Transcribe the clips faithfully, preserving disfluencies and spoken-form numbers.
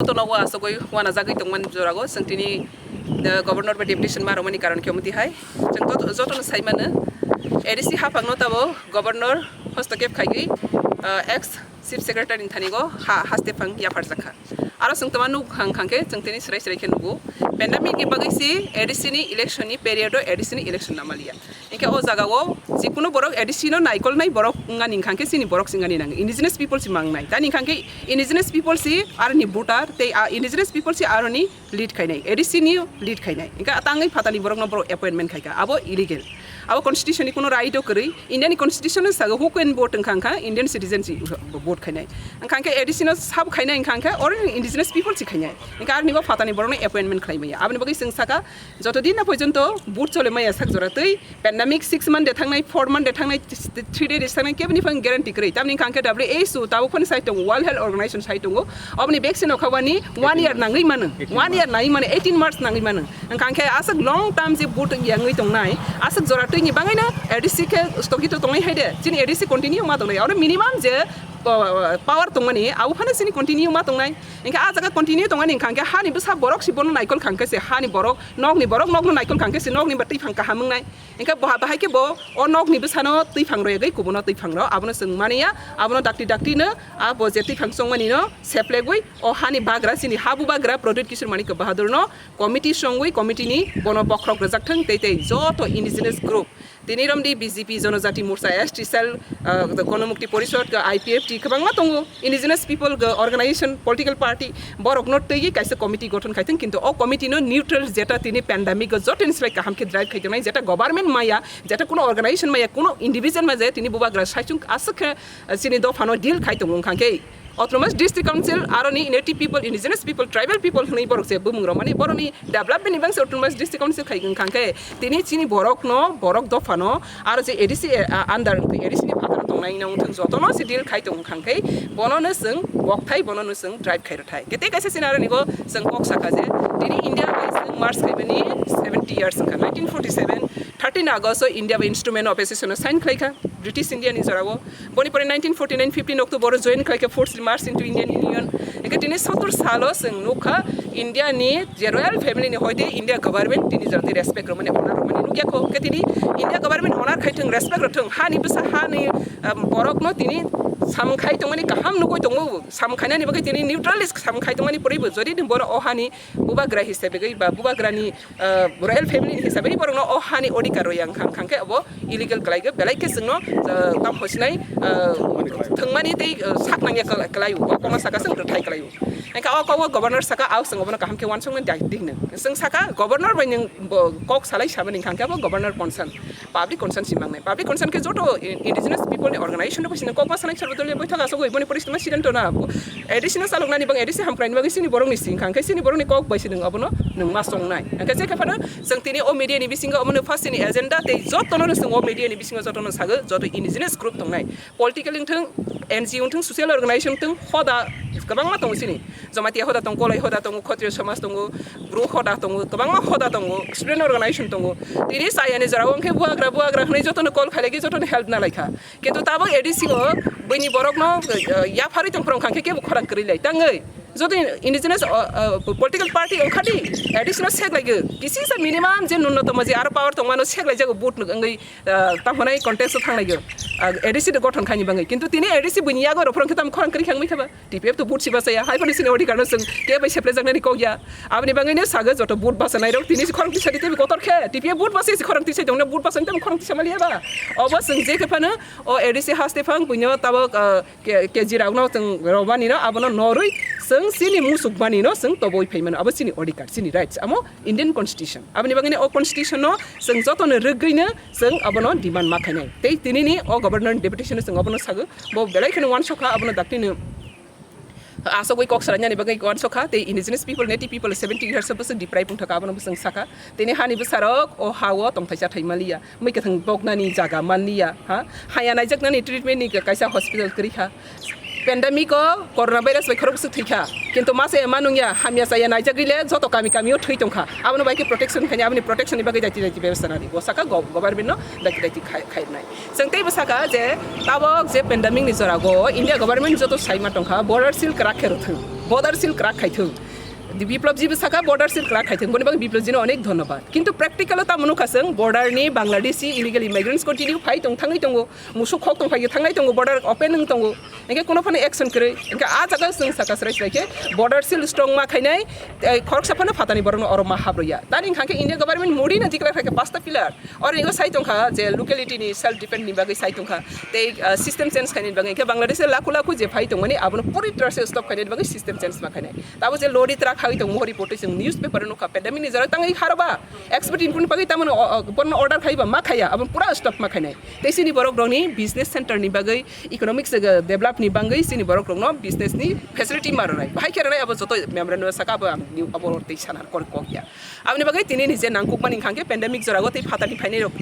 Jotono o asogwi uanajagwi tongmani jorago chwng tini, eh, Governor bai deputation ma rwmani karon khe omo tihai. Chwng joto, jotono sai mano, A D C haphangno tabo Governor hostokep khaiwi, eh, ex Chief Secretary ni thani go ha, haste phang yapharjakha. Aro chwng tongma nuk hang hang khe chwng tini srai srai khe nugo. Pandemic ni bagwi si A D C ni election ni period o A D C ni election namaliya. Hinkhe o jaga o jikunu borok A D C no naikolnai borok wngani hinkha khe chini borok se wngani nango, indigenous people se mangnai. Tani hinkha khe indigenous people se aroni voter tei a indigenous people se aroni lead khainai, A D C ni lead khainai. Hinkhe tangwi phatani borokno borok appointment khaikha, abo illegal. Abo constitution ni kuno right o kwrwi, India ni constitution no sago who can vote wngkha, wngkha Indian citizen se vote khainai. Wngkha khe A D C no sabo khainai, wngkha khe oro indigenous people se khainai. Hinkhe aroni bo phatani borokno appointment khlai maya. Aboni bagwi chwng saka, joto din na porjonto vote chole maya sak jora twi, pandemic six month de thangnai, four month de thangnai, three day de thangnai, keboni phang guarantee kwrwi. Tamni wngkha khe W H O tabuk phano sai tongo, World Health Organization sai tongo. Oboni vaccine okha wani one year nangwi mano, one year nangwi mano, eighteen months nangwi mano. Wngkha khe aswk long term je vote yangwi tongnai, aswk jora twi ni bangwi no A D C khe stogito tongnai hai de. Chini A D C continue ma tongnai. Oro minimum je, uh, power tongmani, abo phano chini continue ma tongnai. Hinkhe a jaga continue tongmani wngkha khe hani bwsa borok si bono naikol kha khe se hani borok, nokni borok nokno naikol kha khe se nokni ba twi phang kaham wngnai. Hinkhe bo bahai khe bo o nokni bwsano twi phang rwgwi kubuno twi phang rw, abono chwng mani ya, abono dakti dakti no, abo je twi phang chongmani no seplegwi o hani bagra chini ha bubagra Pradyut Kishore Manik Bahadur no committee songwi committee ni bono bokhorok rwjak thwng tei tei joto indigenous group tini romdi B J P Jonojati Morcha, S T cell, uh, Ganamukti Porishad, I P F T kwbangma tongo. Indigenous people, uh, organization, political party, borokno twiwi kaisa committee gothon khaithwng, kintu o committee no neutral, jeta tini pandemic o jotoni slai kaham khe drive khai tongnai, jeta government maya, jeta kuno organization maya, kuno individual maya, tini bubagra saichung aswk khe, uh, chini dophano deal khai tongo wngkha khe. Autonomous District Council aroni native people, indigenous people, tribal people hwnwi borok je bumung rok mani borokni development ni bangse Autonomous District Council khai wngkha khe tini chini borok no, borok dopha no aro je A D C, eh, under wngtwi A D C ni phataro tongnai no wngthang joto no se deal khai tong wngkha khe bono no chwng bokthai, bono no chwng drive khai rwthai. Kete kaisa chini aroni go chwng kok saka je tini India bai chwng march khaimani seventy years wngkha, nineteen forty seven, thirteen August o India bai Instrument of Association o sign khlaikha British India ni jorao. Boni pore nineteen forty nine fifteen October o join khlaikha forcefully march into Indian Union. Hingke tini sottor salo chwng nukha India ni je royal family ni hoite India government tini jati respect rwmani, honor rwmani nukya kho. Hingke tini India government honor khai thwng, respect rw thwng, hani bwsa hani, um, borok no tini samung khai tongmani kaham nugui tongo, samung khainani bagwi tini neutralist samung khai tongmani poribo jodi ni borok o hani bubagra hisabe gwi ba bubagra ni, uh, royal family ni hisabe borok no o hani odhikar rw yang khang khang khe obo illegal khlai khe, belai khe chwngno, uh, tam hosinai, uh, thwngmani tei, uh, sak nangya kla-, khlai o, o kokno saka chwng rwthai khlai o. Hingkhe o kok o governor saka, "Ao chwng obono kaham khe uansuknani dai di," hwnwi. Chwng saka, "Governor bai nwng bo kok salai samani hingkha khe bo governor concern, public concern si mangnai. Public concern khe joto i-, indigenous people ni organization rok bai si nwng kok ma sanai, Sarbo Doliya Boithak asogwi boni poristuma sidento na bo." A D C no chaloknani bang A D C hamkraini bagwi chini borokni si hingkha, hingkhe chini borokni kok bai si nwng obono nwng ma songnai. Hingkhe je khe phano chwng tini o media ni bisingo omono first ni agenda tei jotono no chwng o media ni bisingo jotono sago, joto indigenous group tongnai, political wngthwng, N G O wngthwng, social organization wngthwng, hoda kwbangma tongo chini. Jamatia hoda tongo, Kolai hoda tongo, Khotriya Samaj tongo, Bru hoda tongo, kwbangma hoda tongo, student organization tongo. Tini chayani jorao wngkhe buagra, buagra hwnwi jotono call khailai khe jotono help nalaikha. Kintu tabuk A D C o buini borokno, uh, yapharwi tongphuru wngkha khe kebo khorang kwrwi lai tangwi. Jodi indigenous, uh, uh, political party wngkha di, A D C no sek laigo. Kisi sa minimum je nunnotomo je aro power tongmano sek laijago vote nwng wngwi, uh, tamo hwnwi contest o thang laigo. Uh, A D C de gothon khaini bagwi. Kintu tini A D C buini yago rw phuru wngkhe tamo khorang kwrwi khe wngwi khe ba? T P F to vote si bachaya, hai phano chini odhikar no chwng kebo seplejak nani kok ya. Aboni bagwi no sago joto vote bachanai rok tini si khorang tisa di tei kotor khe. T P F vote bachai si khorang tisa tongno vote bachani tamo khorang tisa maliya ba? Obo chwng je khe phano o A D C haste phang buino tabuk, uh, K-, K G rokno chwng rwmani no, abono norwi chwng chini musuk mani no chwng toboi phai mano. Abo chini odhikar, chini rights, amo Indian Constitution. Aboni bagwi no o Constitution no chwng jotono rwgwi no chwng abono demand ma khainai. Tei tini ni o Governor ni deputation no chwng abono sago, bo belai kheno uansukha, abono dakti no asogwi kok salainani bagwi uansukha, tei indigenous people, native people seventy years o bwswk deprive wngthaka, abono bwswk sakha. Tini hani bwsarok o ha-o tongthai chathai maliya. Mui kwthwng boknani jaga manliya, ha? Haya naijaknani treatment ni kaisa hospital kwrwi kha. Pandemic o corona virus bai khorok bwswk thwi kha. Kintu masa ya manung ya, hamya chaya naijagwi le joto kami kami o thwi tong kha. Abono bai khe protection khaini, aboni protection ni bagwi daiti daiti bebostha nani. Bo saka go-, government no daiti daiti khai, khairnai. Chwng teibo saka je tabok je pandemic ni jora go India government joto saima tong kha, border seal kwrak khe rwthwng. Border seal kwrak khaithung. Biplop ji bwsakha border seal kwrak khaithung, boni bagwi Biplop jino onek dhonnobad. Kintu practical o tamo nukha chwng, border ni Bangladeshi illegal immigrants continue phai tong, thangwi tongo, musuk khok tong phai thangnai tongo, border open wng tongo. Hinkhe kuno phano action kwrwi. Hinkhe a jaga chwng saka swrai swrai khe border seal strong ma khainai, tei khoroksa phano phatani borokno oro ma habrwya. Tani hinkha khe India government Modi no declare khaikha pasta pillar. Oro ingo sai tongkha je locality ni self defense ni bagwi sai tongkha. Tei, ah, system change khainani bagwi. Hinkhe Bangladesh lakhu lakhu je phai tongmani abono puri trase stop khainani bagwi system change ma khainai. Tabo je lori truck hagwi tong mohori potwi chwng newspaper o nukha. Pandemic ni jora tangwi haroba expert input ni bagwi tamoni o-, o-, borno order khaiba ma khaiya. Abono pura stop ma khainai. Tei chini borok rokni business center ni bagwi, economics, uh, develop ni bagwi chini borok rokno business ni facility ma rwnai. Bahai khe rwnai abo joto memorandum saka abo ang ni abo tei sana kor kok ya. Aboni bagwi tini ni je nangkukmani hinkha khe pandemic jorao tei phatani phainai rok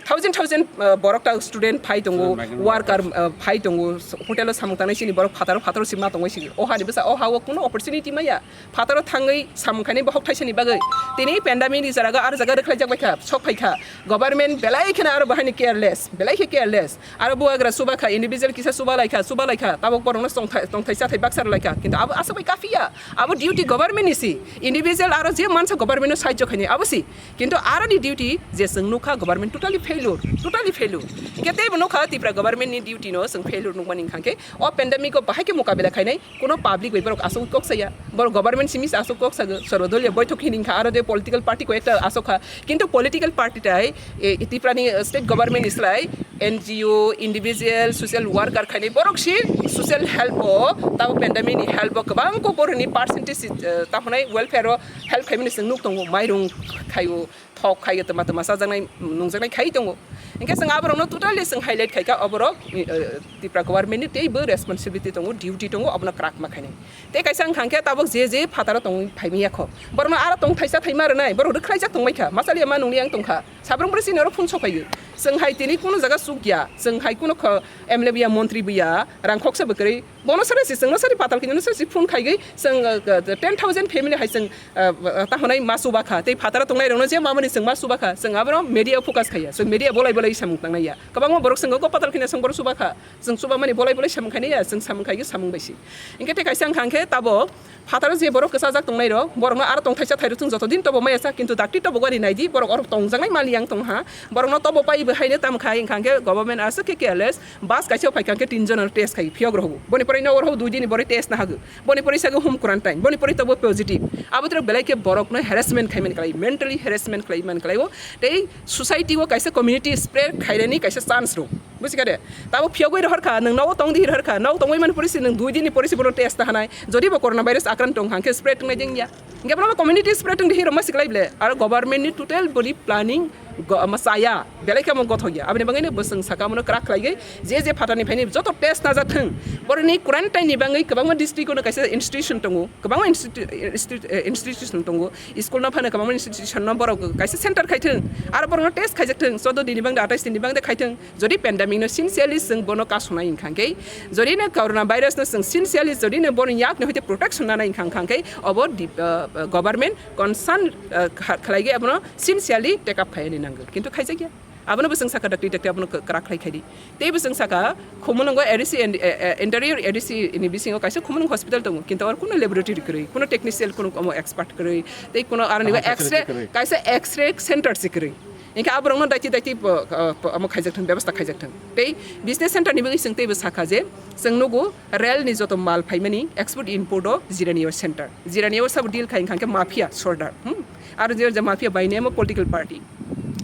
thousand thousand, uh, borok ta student phai tongo, student, migrant worker, workers, uh, phai tongo, hotel o samung tangnai chini borok phataro phataro sima tongwi sigi. O hani bwsa o ha o kuno opportunity maya. Phataro thangwi samung khainai bohok thaisani bagwi. Tini pandemic ni jora o aro jaga rwkhlaijak bai kha, sok phai kha. Government belai kheno aro bo haino careless, belai khe careless. Aro bubagra chuba kha, individual kisa chuba lai kha, chuba lai kha. Tabok borokno tongthai, tongthai chathai baksa rw lai kha. Kintu abo aswk bai kafiya. Abo duty government ni si. Individual aro je mansa government no sahajyo khainai abo si. Kintu aro ni duty je chwng nukha government totally failure, totally failure. Hinkhe teibo nukha Tripura government ni duty no chwng failure nukmani hinkha khe o pandemic o bahai khe mukabela khainai. Kuno public bai borok aswk kok saya, borok government simi se aswk kok sago, sorbo doliya boithok hini kha, aro je political party ko ekta aswk kha, kintu political party tai, e, Tripura ni state government ni slai N G O, individual, social worker khainai borok si social help o, tabo pandemic ni help o kwbang ko borok ni percentage, e, tamo nai welfare o help khaimani chwng nuk tongo, mairung khaio, thok khaio, twma twma chajaknai, nungjaknai khai tongo. Hinkhe chwng aborokno totally chwng highlight khaikha, oborok, eh, Tripura government ni teibo responsibility tongo, duty tongo, obono kwrak ma khainai. Tei kaisa wngkha hinkhe tabok je je phataro tongwi phaimani yakho, borokno aro tong thaisa thaima rwnai, borok rwkhlaijak tongbaikha, machaliya ma nungni ang tongkha, sabrung bwrwi chini oro phone sokphaiwi. Chwng hai tini kuno jaga chukya, chwng hai kuno kho M L A buya, montri buya, rang khoksa bwkrwi, bono sari si, chwngno sari patal khe, no sari si phone khaigwi, chwng, uh, uh, ten thousand family hai chwng, uh, uh, tahonai ma chuba kha. Tei phataro tongnai rokno je mamani chwng ma chuba kha, chwng abono media focus khaiya, chwng media bolai bolai samung tangnai ya. Kwbangma borok chwng go patal khe chwng borok chuba kha, chwng chuba mani bolai bolai samung khainai ya, chwng samung khaigwi samung bai si. Hinkhe tei kaisa wngkha hinkhe tabok phataro je borok kwchajak tongnai rok, borokno aro tongthaisa thairok chwng joto din tobo maya sa, kintu dakti tobo gari naidi, borok oro tongjaknai mali yang tongha, borokno tobo pai bo haino tam khai wngkha hinkhe government aswk khe careless. Bus kaisa phai kha khe tin jon test khai phiyok rw. Boni pore no oro dui din ni bore test na hago. Boni pore sago home quarantine. Boni pore tobo positive. Abo tro belai khe borok no harassment khai man klai, mentally harassment khai man klai o. Tei society o kaisa community spread khairani kaisa chance rw. Buji kha de? Tabo phiyok bai rohor kha, nang no tong di rohor kha, no tong bai man pore si nang dui din ni pore si bono test ta hanai. Jodi bo corona virus akran tong hang khe spread tong nai jeng ya. Hinkhe bono community spread wngdi hiro ma siklai ble. Aro government ni total boni planning go-, ma chaya, belai khe omo gothok ya. Aboni bagwi no bwswng saka omono kwrak khlaiwi je je phatani phaini joto test najak thung. Boroni quarantine ni bagwi kwbangma district ono kaisa institution tongo, kwbangma institu-, institu-, eh, institution tongo. School no phano kwbangma institution no borok kaisa center khai thung. Aro borokno test khaijak thung, choudo din ni bagwi, atais din ni bagwi khai thung. Jodi pandemic no sincerely chwng bono kasonai wngkha khe, jodi no corona virus no chwng sincerely jodi no bono yak no hoite protection nanai wngkha khe, obo di-, uh, uh, government concern, uh, kha-, khlai khe abono sincerely take up khai ni nango. Kintu khaijak ya. Abono bwswng saka dakti dakti abono kwrak khlai khai di. Tei bwswng saka Khumulwngo A D C and, uh, uh, interior A D C ni bisingo kaisa Khumulwng hospital tongo. Kintu oro kuno laboratory kwrwi, kuno technician, kuno omo expert kwrwi, tei kuno aro ni Tamo X-ray facility kwrwi. Kaisa X-ray center se kwrwi. Hinkhe aborokno daiti daiti bo, uh, bo, omo khaijak thung, bebostha khaijak thung. Tei business center ni bagwi chwng teibo sakha je, chwng nugo rail ni joto mal phaimani export import o Jirani o center. Jirani o sabo deal khai wngkha khe mafia sordar. Hmm? Aro je, je mafia bai nemo political party.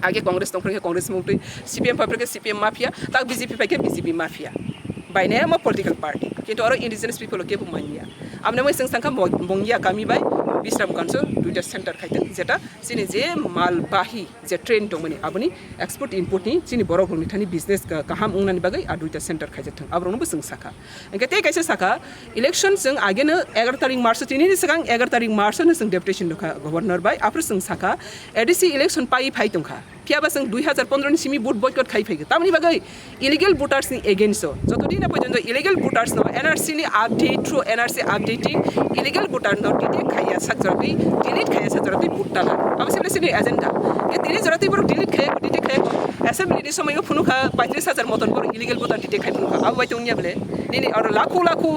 Age Congress tongphre khe Congress mungtwi, C P M phaipre khe C P M mafia, tak B J P phai khe B J P mafia. Bai nemo political party. Kintu oro indigenous people o kebo manya. Amne moi chwng sangkha mo-, Mongya kami bai Bisramganj o duita center khai thung, jeta chini je mal bahi je train tongmani, aboni export import ni chini borok rokni thani business ka-, kaham wngnani bagwi a duita center khaijak thung, aborokno bo chwng sakha. Hinkhe tei kaisa sakha, election chwng ageno egaroh tarik March, tinini swkang egaroh tarik March no chwng deputation rwkha governor bai, aphuru chwng sakha, A D C election pai phai tongkha. Phiya ba chwng dui hazar pondro ni simi vote boycott khai phaikha. Tamoni bagwi illegal voters ni against o. Joto din na porjonto illegal voters no N R C ni update, through N R C updating illegal voter no detect khaiya sakjortwi, delete khaiya sakjortwi vote tala. Abo se chini agenda. Ke tini jorati borok delete khaiya, detect khaiya. Assembly ni somoi o phunukha paitris hajar moton borok illegal voter detect khai phunukha. Abo bai tongya bole. Nini oro lakhu lakhu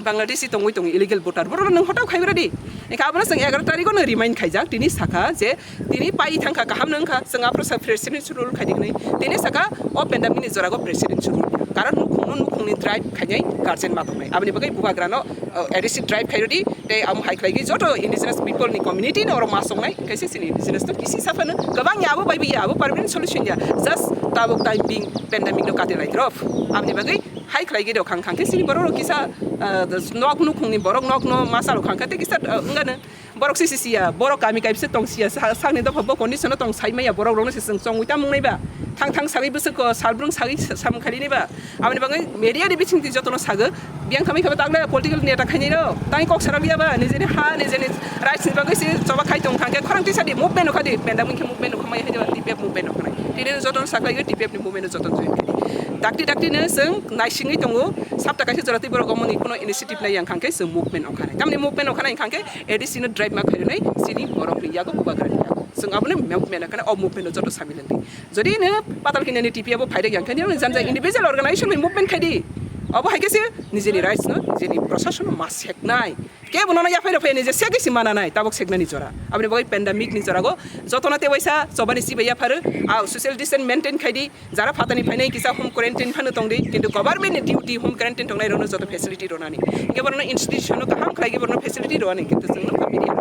Bangladeshi tongwi tongo illegal voter. Borok nang hotao khai ura di. Engkha abono chwng egaroh tarikh no remind khaijak. Tini sakha je tini pai thangkha kaham nangkha. Chwng aphuru sa presidential rule khai di hwnwi. Tini sakha o pandemic ni jora go presidential rule. Karon nukhung no nukhung ni drive khainai guardian ma tongnai. Aboni bagwi bubagra no uh, A D C drive khai rodi, tei amo hai khlai joto indigenous people ni community no oro ma songnai, kaisa chini indigenous no kisi saphano, kwbang ya abo bai ya abo permanent solution ya, just tabuk time being pandemic no kati lai drop, aboni bagwi hai khlai rok khang khang khe chini borok rok kisa uh, nok nukhung ni borok nok no masa rok khang khe tei kisa uh, wngano borok se sisi ya, borok kami kaisa tong siya, sakni dopha bo condition no tong sai maya, borok rok no se chwng chongwi ta mung nai ba, thang thang sagwi bwswk ko salbrung sagwi samung khali nai ba, aboni bagwi media ni bising twi joto no sago, Biyang khamai khe bo tagle political neta khainai rok. Tai kok sarak ya ba, nijeni ha, nijeni rights ni bagwi se choba khai tong thang khe khorang tisa di movement no khadi, penda mungkhe movement no khamai hai T P F movement no khanai. Tini joto no saklai T P F ni movement no joto join khadi. Dakti dakti no chwng naisingwi tongo, sapta kaisa jora tei borok omo ni kuno initiative nai yang khang khe chwng movement no khanai. Tamni movement no khanai khang khe A D C no drive ma khainai chini borok ni yago bubagra ni yago. Chwng abono movement no khanai, o movement no joto samil wngdi. Jodi nw patal kini ni T P F o phairek yang khe nini jani jani individual organization ni movement khai di. Obo hai khe se nijeni rights no, nijeni proshashan no ma seknai. Kebo nono yaphai rw phai nije segwi se mana nai, tabok seknani jora. Aboni bagwi pandemic ni jora go jotono tei waisa chobani sibai yapharu, a social distance maintain khai di, jara phatani phainai kisa home quarantine phano tong di, kintu government ni duty home quarantine tongnai rokno joto facility rwnani. Hingke borokno institution no kaham khlai borokno facility rwani, kintu chwngno media,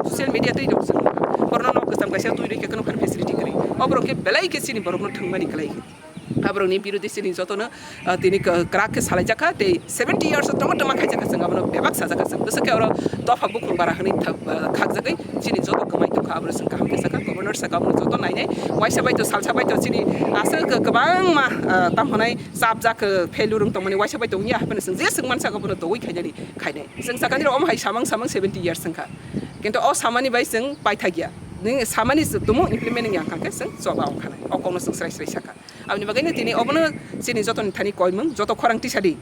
social media twi rok chwngno borokno nok kwcham kaisa twi rwi khe kheno facility kwrwi. Oborok khe belai khe chini borokno thwngmani kwlai. Aborokni birodhi chini jotono, ah, tini k-, kwrak khe salaijakha, tei seventy years o tongma tongma khaijakha chwng abono bebak sajakha chwng. Bwswk khe oro dopha bukhung bara hwnwi tha-, ah, khakjagwi chini joto kwmai tongkha, abono chwng kaham khe sakha, governor sakha, abono joto nainai. Waisa bai to salsa bai to chini aswk kwbangma, ah, tamo hwnai chapjak, ah, failure wng tongmani waisa bai to wngya hai phano chwng je chwng mansa abono togwi khainani khainai. Chwng sakha nini omo hai samang samang seventy years wngkha. Kintu o samani bai chwng paithakya. Nini samani tumo implement wngya wngkha khe chwng choba wngkha nai. O kokno chwng srai srai sakha. Aboni bagwi no tini obono chini jotoni thani koimung, joto khorang tisa di.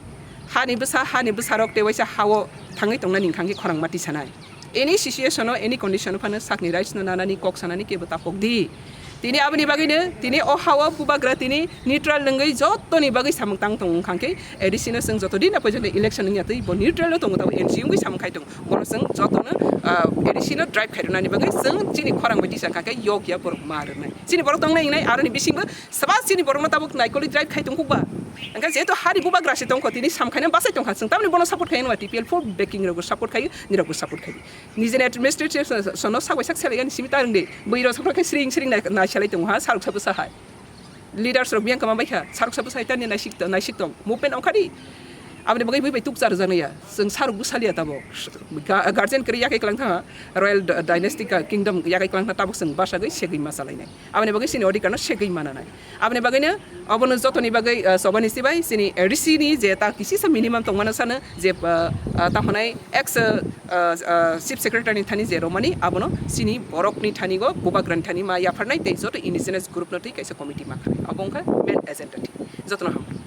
Hani bwsa, hani bwsarok tei waisa hao thangwi tongnani wngkha khe khorang ma tisanai. Any situation o, any condition o phano sakni rights no nanani kok sanani kebo tapok di. Tini aboni bagwi no, tini o hao bubagra tini neutral wngwi jotoni bagwi samung tang tong wngkha khe A D C no chwng joto din na poijakle election wngya twi bo neutral no tongo tabo N G O wngwi samung khai tongo. Bono chwng jotono, ah, A D C no drive khai rwnani bagwi chwng chini khorang bai tisa wngkha khe yok ya borok ma rwnai. Chini borok tongnai wngnai aroni bisingo Sabas chini borokno tabuk naikolwi drive khai tongkukba. Hingkhe jehetu hari bubagra se tongkho, tini samkhaino bachai tongkha. Chwng tamni bono support khai nw T P L full backing rokbo support khai, nirokbo support khai. Nijeni administration sono sak bai sak selai ani simi ta rwngdi. Bwrwi rok sophro khe sring sring nai, nai selai tongo ha, saruk sabu sa hai. Leaders rok biyang kama bai kha, saruk sabu sa hai tani naisik, naisik tong. Movement ongkha di. Aboni bagwi bui bai tukcha rwjaknai ya. Chwng saruk bwsaliya tabuk. Ga-, guardian kwrwi yakai kwlang thangha. Royal d-, dynasty ka-, kingdom yakai kwlang thangha tabuk chwng bachagwi segwi ma chalainai. Aboni bagwi chini odhikar no segwi mananai. Aboni bagwino obono jotoni bagwi, ah, chobani sibai chini A D C ni je ta kisisa minimum tongmano sano je, ah, ah, ta hwnai ex, ah, ah, chief secretary ni thani je romani abono chini borok ni thani go bubagra ni thani ma yapharnai tei joto indigenous group no twi kaisa committee ma khanai. Abo wngkha main agenda thik. Jotono hambai.